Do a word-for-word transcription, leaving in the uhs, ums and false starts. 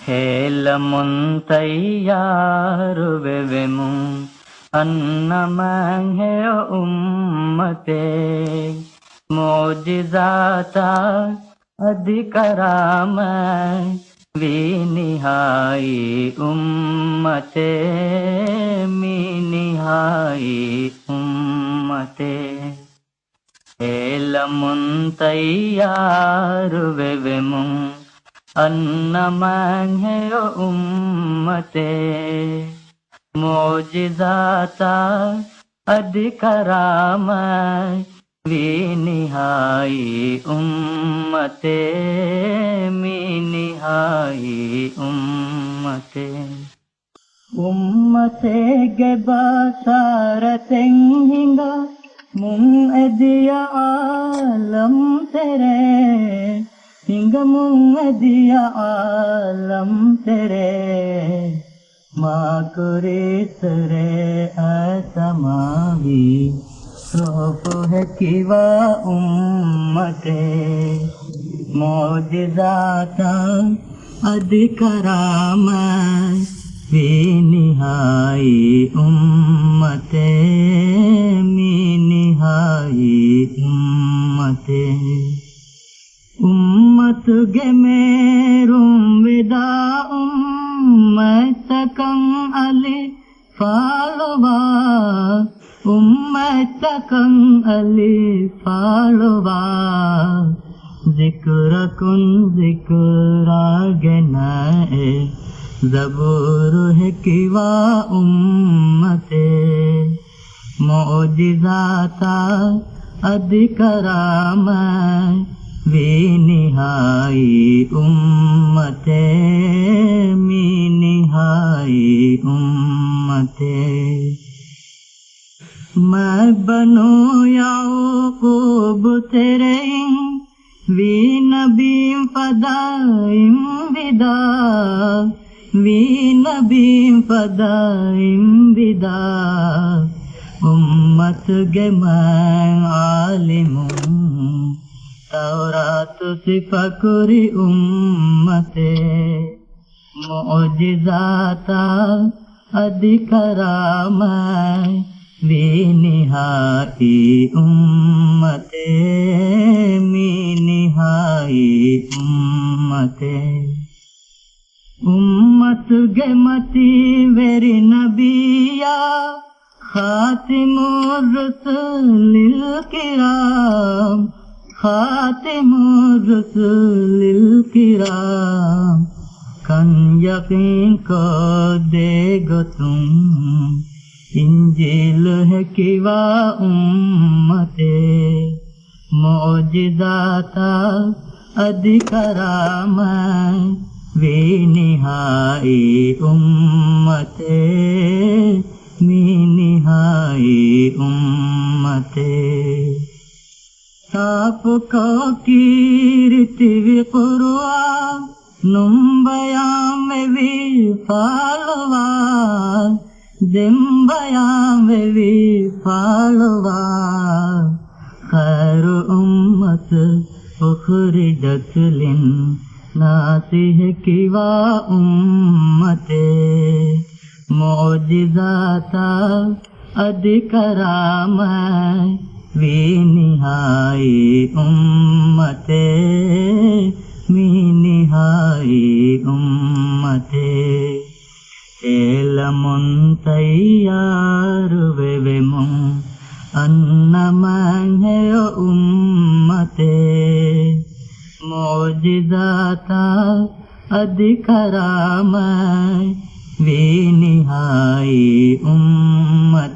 ހޭލަމުން ތައްޔާރުވެވެމުން އަންނަ މާތްހެޔޮ އުއްމަތެއް، މުޢުޖިޒާތާ އަދި ކަރާމާތް، ވީ ނިހާއީ އުއްމަތެއް، މީ ނިހާއީ އުއްމަތެއް. ހޭލަމުން ތައްޔާރުވެވެމުން އަންނަ މާތްހެޔޮ އުއްމަތެއް، މުޢުޖިޒާތާ އަދި ކަރާމާތް، ވީ ނިހާއީ އުއްމަތެއް، މީ ނިހާއީ އުއްމަތެއް. އުއްމަތެއްގެ ބަޝާރަތެއް ހިނގަމުން އެދިޔަ ޢާލަމް ތެރޭ، ހިނގަމުން އެދިޔަ ޢާލަމް ތެރޭ، މާކުރީ ތެރޭ އަތަމާވީ، ރޯފު ހެކިވާ އުއްމަތެއް، މުޢުޖިޒާތާ އަދި ކަރާމާތް، ވީ ނިހާއީ އުއްމަތެއް، މީ ނިހާއީ އުއްމަތެއް. އުއްމަތުގެ މޭރުން ވެދާ އުއްމަތްތަކަށް އަލި ފާޅުވާ، އުއްމަތްތަކަށް އަލި ފާޅުވާ، ޒިކުރަކުން ޒިކުރާގެނައޭ، ޒަބޫރު ހެކިވާ އުއްމަތެއް، މުޢުޖިޒާތާ އަދި ކަރާމާތް، ވީ ނިހާއީ އުއްމަތެއް، މީ ނިހާއީ އުއްމަތެއް. މާތް ބަނޫ ޔަޢުޤޫބު ތެރެއިން، ވީ ނަބީން ފަދައިން ވިދާ، ވީ ނަބީން ފަދައިން ވިދާ. އުއްމަތުގެ މާތް ޢާލިމުން، ތައުރާތު ސިފަކުރި އުއްމަތެއް، މުޢުޖިޒާތާ އަދި ކަރާމާތް، ވީ ނިހާއީ އުއްމަތެއް، މީ ނިހާއީ އުއްމަތެއް. އުއްމަތުގެ މަތީ ވެރި ނަބިއްޔާ، ޚާތިމުއްރުސުލިލް ކިރާމް، ޚާތިމުއްރުސުލިލް ކިރާމް، ކަން ޔަޤީންކޮށްދޭ ގޮތުން، އިންޖީލު ހެކިވާ އުއްމަތެއް، މުޢުޖިޒާތާ އަދި ކަރާމާތް، ވީ ނިހާއީ އުއްމަތެއް، މީ ނިހާއީ އުއްމަތެއް. ސާފުކޮށް ކީރިތިވި ޤުރުއާން، ނުން ބަޔާންވެވި ފާޅުވާ، ދެން ބަޔާންވެވި ފާޅުވާ، ޚައިރު އުއްމަތު އުޚްރިޖަތް ލިންނާސި ހެކިވާ އުއްމަތެއް، މުޢުޖިޒާތާ އަދި ކަރާމާތް، ވީ ނިހާއީ އުއްމަތެއް، މީ ނިހާއީ އުއްމަތެއް. ހޭލަމުން ތައްޔާރުވެވެމުން އަންނަ މާތްހެޔޮ އުއްމަތެއް، މުޢުޖިޒާތާ އަދި ކަރާމާތް، ވީ ނިހާއީ އުއްމަތެއް،